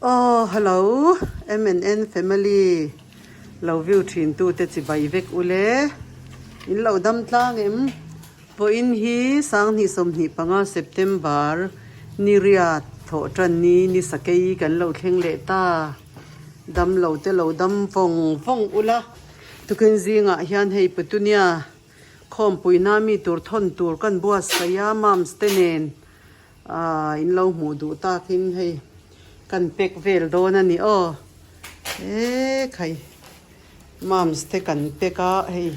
Aw hello MNN family lo view thin tu te chibai vek ule in lo dam tlang em pawhin hi sanghnih 25 September ni riat thawh tan ni ni sakei kan lo thleng leh ta dam lo te lo dam vawng vawng ula tukin zingah hian hei petunia khawmpuina mi tur thawn tur kan buatsaih a moms te nen. Aaa in lo hmuh duh takin hei kan pack vel dawn a ni aw he khai moms te kan pack a hei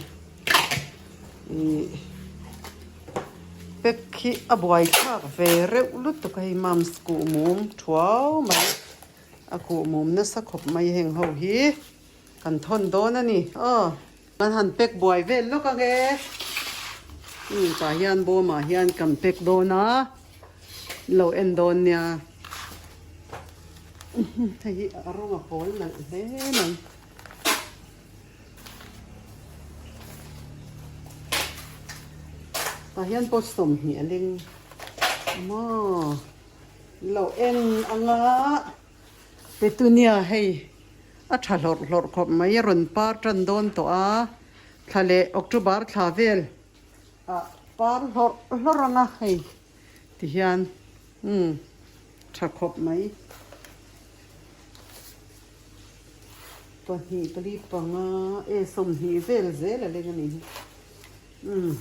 ih pack hi a buai thlak ve reuh lutuk a hei moms kuh mum thuau mai a kuh mum nasa khawp mai heng ho hi kan thawn dawn a ni aw. Kan han pack buai vel lawk ang e. Umm tah hian bawmah hian kan pack dawn a, lo en dawn nia. Hei hi a rawng a pawl nalh hle mai. Tah hian pawh 20 a leng maw lo en ang a. Petunia hei a tha hlawrh hlawrh khawp mai a rawn par tan dawn tawh a, thla leh October thla vel ah par hlawrh hlawrh ang a hei ti hian umm tha khawp mai. 2 pali panga e 20 vel zel a leng a ni hi umm.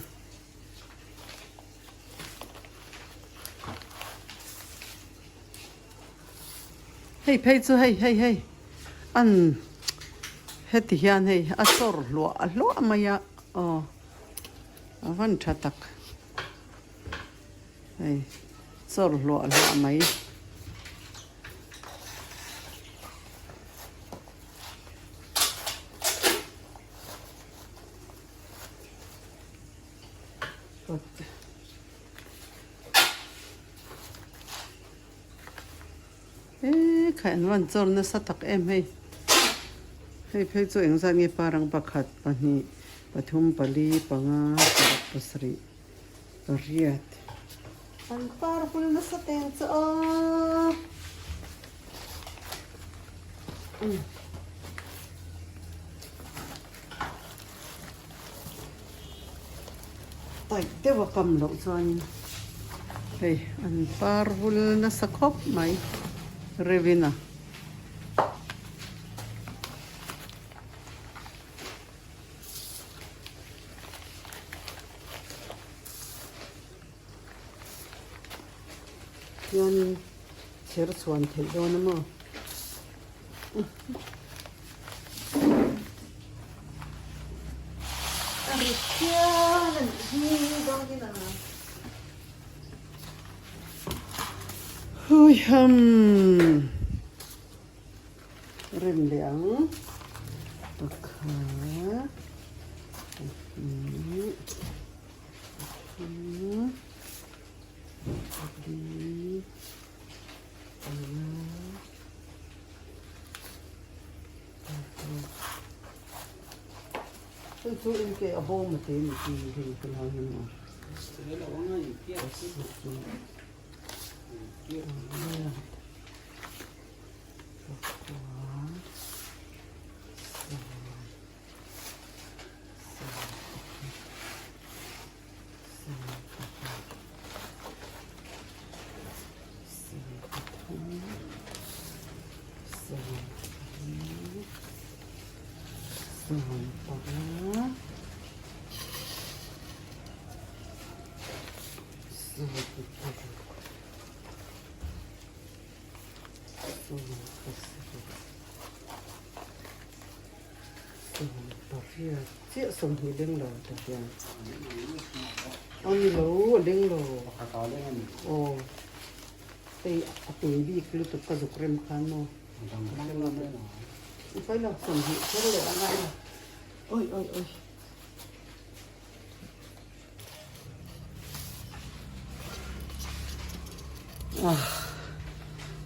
Hei phei chu hei hei hei an heti hian hei a sawr hluah hluah mai a aw a van tha tak hei sawr hluah hluah mai. Eee kha an rawn chawr nasa tak em hei hei phei chu engzat nge parang pakhat pahnih pathum pali panga paruk pasarih pariat an par hul nasa teng chu aw Taih deuh a kam loh chuanin hei an par vul nasa khawp mai reuhin a. Chuanin chher chhuan theih dawn a maw. A ri phian a nih hi dawngin a. Hui ham rem leh ang pakhat pahnih pathum pali Hei chu in ke a bawm a te ni chi hei ka lai hian maw. Chiah 20 leng lo ta hian a ni lo a leng lo aw hei a te bik lutuk ka zuk rem khan maw i pailo 20 kher leh a ngai lo oi oi oi.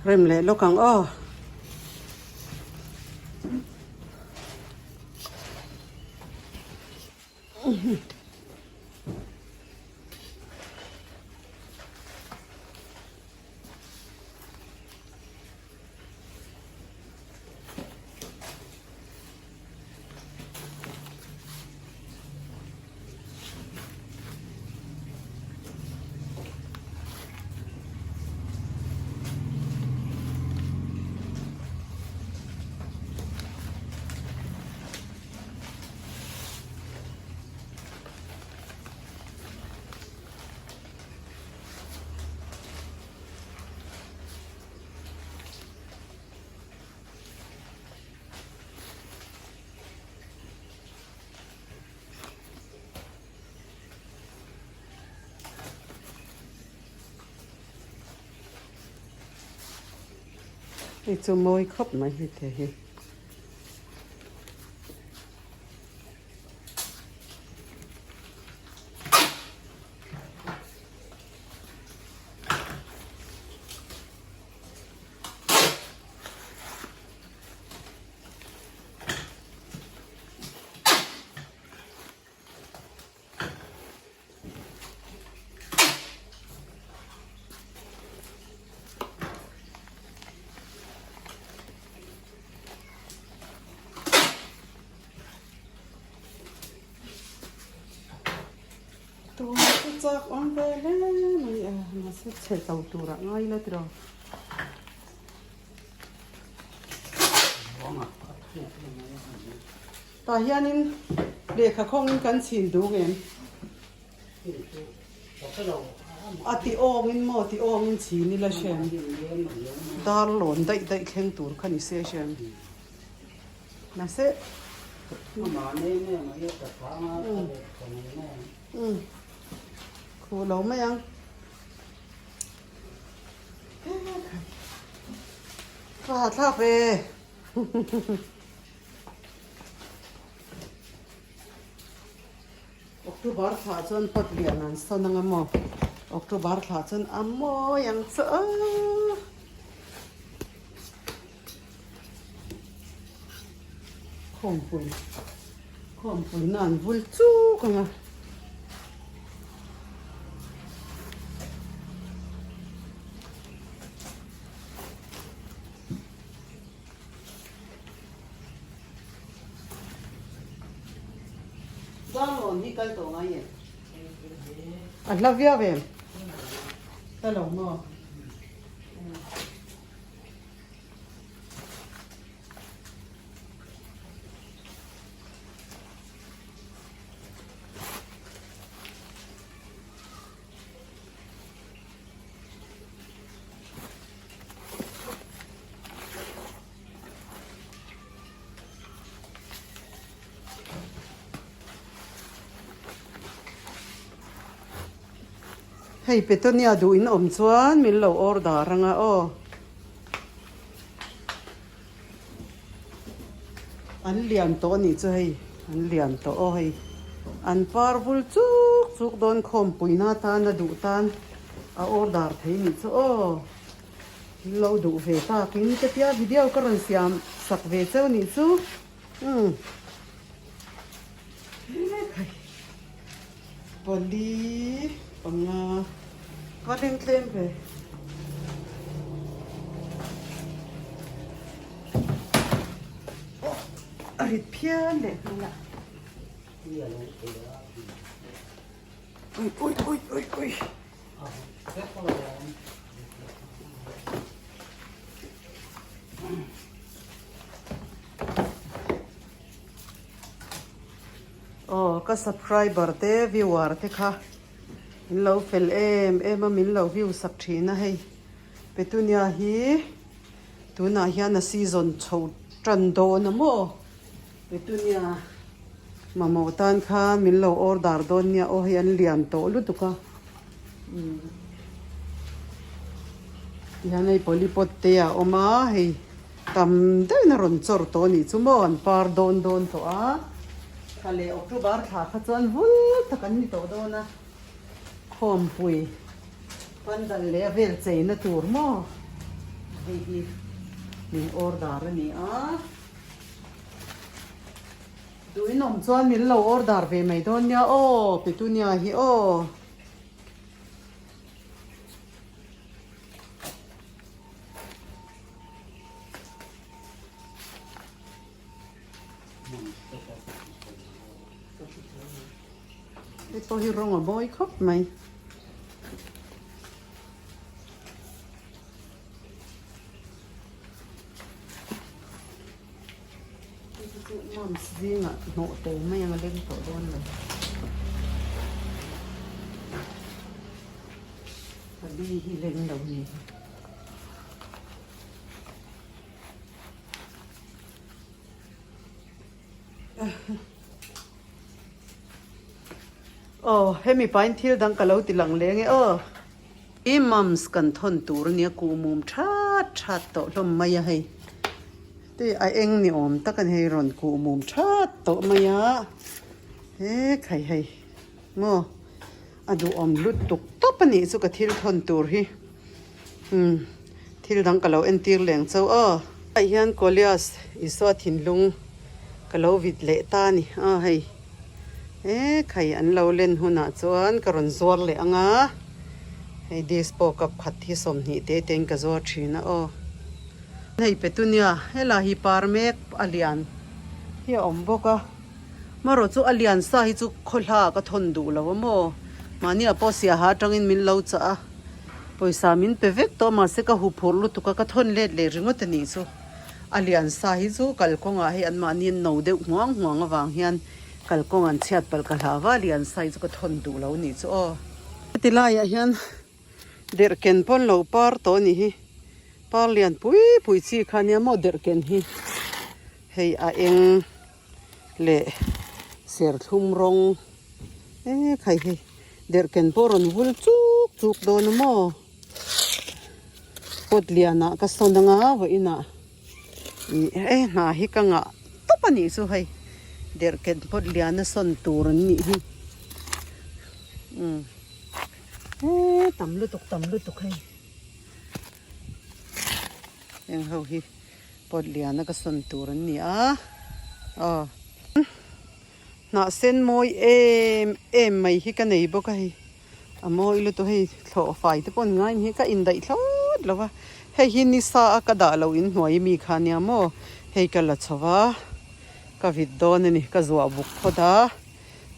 Rem leh lawk ang aw. Hei chu mawi khawp mai hei te hi. Tun chu chak awm ve hle mai a, mahse chhe to turah ngai ila tiraw. Tah hianin lehkha khawngin kan chhin duh ngem? A ti awngin maw ti awngin chhin ila hriam. Dar lawn daih daih thleng tur kha ni se hriam. Mahse. Khuh lo mai ang. Ka hahthlak ve. October thla chuan pot lian an sawn ang a maw? October thla chuan a mawi ang chu aw. Khawmpui khawmpui na an vul chuk ang a. Darlawn hi kal tawh ngai em? A hla viau em? Ka lo maw? Hei Petunia duh in awm chuan min lo order anga aw. An lian tawh a nih chu hei an lian tawh aw hei an par vul chuk chuk dawn khawmpuina tan a duh tan a order thei nih chu aw. Lo duh ve takin ka tia video ka rawn siam sak ve cheu nih chu umm pali panga ka ring tlem ve. A rit phian leh nghal a. Ui ui ui ui ui. Aw ka subscriber te viewer te kha min lo fel em em a min lo view sak thin a hei petunia hi tunah hian a season chho tan dawn a maw petunia mamawh tan khan min lo order dawn nia aw hei an lian tawh lutuk a. Tihian hei polypot te a awm a hei tam deuhin a rawn chawr tawh a nih chu maw an par dawn dawn tawh a thla leh October thla kha chuan vul tak an ni tawh dawn a khawmpui pandal leh a vel cheina tur maw hei hi min order a ni a. Duhin awm chuan min lo order ve mai dawn nia aw Petunia hi aw. Hei pawh hi rawng a mawi khawp mai. Hei hi chu mums zingah hnawh tel mai ang a leng tawh dawn lo. Pali hi leng lo ni. Aw hemi pain thil dang ka lo ti lang leng e aw. I mums kan thawn tur ania kuhmum that. That tawh hlawm mai a hei. Tui a eng ni awm tak a ni hei rawn kuh mum that tawh mai a. He khai hei maw a duhawm lutuk tawp a nih chu ka thil thawn tur hi. Umm thil dang ka lo entir leng chauh aw. Ah hian Kolias Isua thinlung ka lo vit leh ta a ni aw hei. He khai an lo len hunah chuan ka rawn zuar leh ang a, hei dispo cup khat hi 20 te tein ka zuar thin a aw. Hei petunia helai hi par mek a lian hi a awm bawk a, marawh chu a lian sa hi chu khawhla ka thawn duh lo a maw, mahni a pawh siaha atangin min lo chah a, pawisa min pe vek tawh mahse ka huphurh lutuk a ka thawn let leh ringawt a nih chu. A lian sa hi chu kalkawngah hei anmahni an no deuh hmuang hmuang avang hian kalkawng an chhiat palh ka hlau va, a lian sa hi chu ka thawn duh lo nih chu aw. Heti laiah hian derhken pawn lo par tawh a nih hi, par lian pui pui chi kha nia maw derhken hi, hei a eng leh serthlum rawng e khai hei derhken pawh rawn vul chuk chuk dawn a maw. Pot lianah ka sawn anga vawiinah ih he hna hi ka ngah tawp a nih chu hei derhken pot liana sawn tur an nih hi umm he tam lutuk tam lutuk hei heng ho hi pot liana ka sawn tur an ni a aw hnah sen mawi em em mai hi ka nei bawk a hei. A mawi lutuk hei thlawh fai te pawh an ngai ni hi ka indaih thlawt lo va, hei hi ni sa a ka dah loh in hnuai mi kha nia maw hei ka la chho va ka vit dawn a ni ka zuah buk phawt a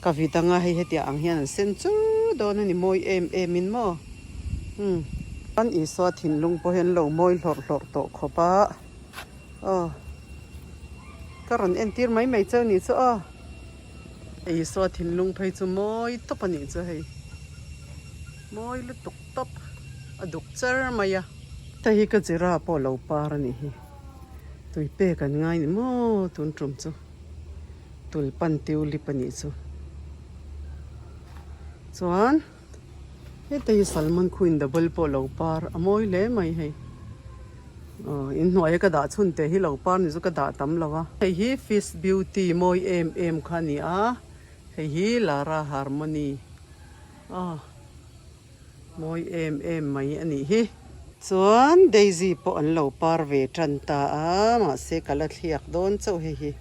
ka vit anga hei hetiang ang hian an sen chur dawn a ni mawi em em in maw umm. Chuan Isua thinlung pawh hi an lo mawi hlawrh hlawrh tawh khawp a aw ka rawn entir mai mai cheu nih chu aw. Isua thinlung phei chu mawi tawp a nih chu hei mawi lutuk tawp a duk char mai a. Hei hi ka zira pawh lo par a nih hi tui pek an ngai ni maw tun tum chu tulpan tulip a nih chu chuan heta hi salmon queen double pawh lo par a mawi hle mai hei. Aw inhnuaia ka dah chhun te hi lo par ni chu ka dah tam lo a. Hei hi fish beauty mawi em em kha a ni a, hei hi Lara Harmony aw mawi em em mai a nih hi. Chuan Daisy pawh an lo par ve tan ta a, mahse ka la thliak dawn chauh hei hi,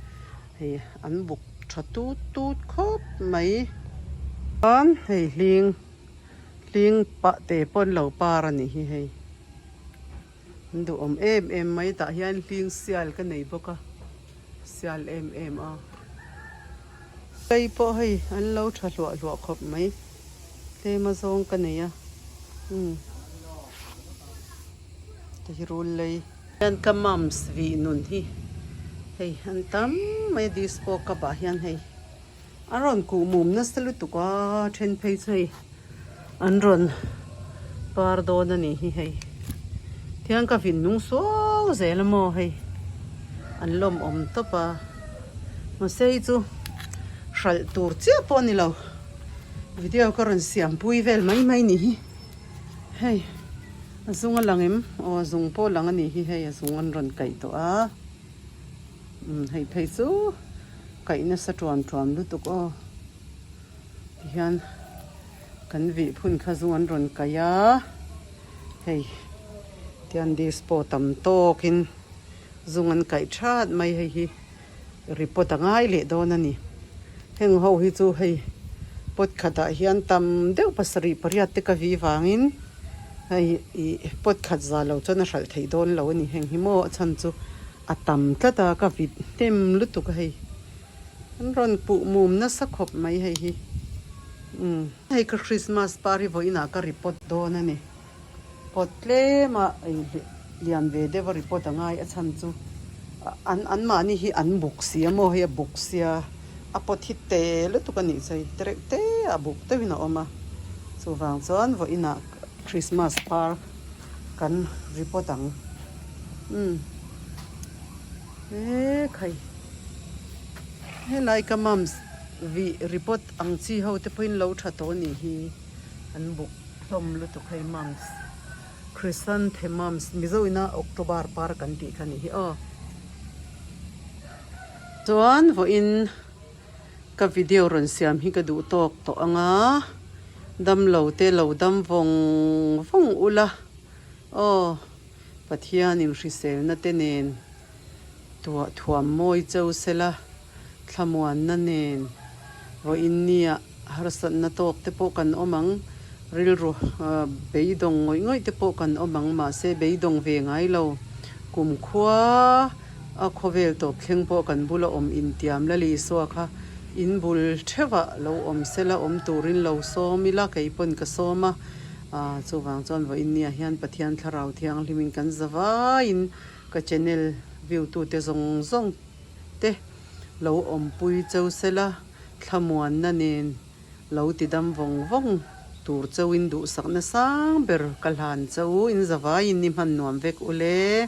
hei an buk tha tut tut khawp mai. Chuan hei hling hling pah te pawh an lo par a nih hi hei. An duhawm em em mai tah hian hling sial ka nei bawk a sial em em a hei pawh hei an lo tha hluah hluah khawp mai tlem a zawng ka nei a umm te hi rul lei hian ka mums vih nun hi hei an tam mai a disco cup ah hian hei a rawn kuh mum nasa lutuk a then phei chu hei an rawn par dawn a nih hi hei tihian ka vin nung suau zel a maw hei an lawmawm tawp a mahse hei chu hralh tur chiah pawh a ni lo video ka rawn siam pui vel mai mai a nih hi hei a zung a lang em aw a zung pawh a lang a nih hi hei a zung an rawn kaih tawh a. Umm hei phei chu kaih nasa tuam tuam lutuk aw tihian kan vih phun kha zu an rawn kaih a hei tihian dispo tam tawkin zung an kaih that mai hei hi report a ngai leh dawn a ni heng ho hi chu hei pot khatah hian tam deuh pasarih pariat te ka vih vangin hei ih pot khat za lo chuan a hralh theih dawn lo a ni heng hi maw a chhan chu. A tam tlat a, ka vit hnem lutuk a hei. An rawn puh mum nasa khawp mai hei hi. Umm. Hei ka Christmas par hi vawiinah ka report dawn a ni. Pot tlem a lian ve deuh a report a ngai a chhan chu an an mahni hi an buk si a maw hei a buk sia a pot hi te lutuk a nih chu hei te reuh te a buk deuhin a awm a. Chuvang chuan vawiinah Christmas par kan report ang. Umm he khai helai ka mums vih report ang chi ho te pawhin lo tha tawh a nih hi an buk hlawm lutuk hei mums Chrysanthemums Mizo ina October par kan tih kha ni hi aw. Chuan vawiin ka video rawn siam hi ka duh tawk tawh ang a, damlo te lo dam vawng vawng ula aw Pathianin hriselna te nen tuah thuam mawi cheu sela thlamuanna nen vawiin nia harsatna tawk te pawh kan awm ang, rilru beidawng ngawih ngawih te pawh kan awm ang, mahse beidawng ve ngai lo. Kumkhua a khawvel tawp thleng pawh kan bula awm intiam la Isua kha in bul theuhah lo awm sela awm turin lo sawm ila kei pawn ka sawm a, chuvang chuan vawiin nia hian Pathian Thlarau Thianghlimin kan zavaiin ka channel view tute zawng zawng te lo awmpui cheu sela thlamuanna nen lo ti dam vawng vawng tur cheu in duhsakna sang ber ka hlan cheu in zavaiin i hman nuam vek ule.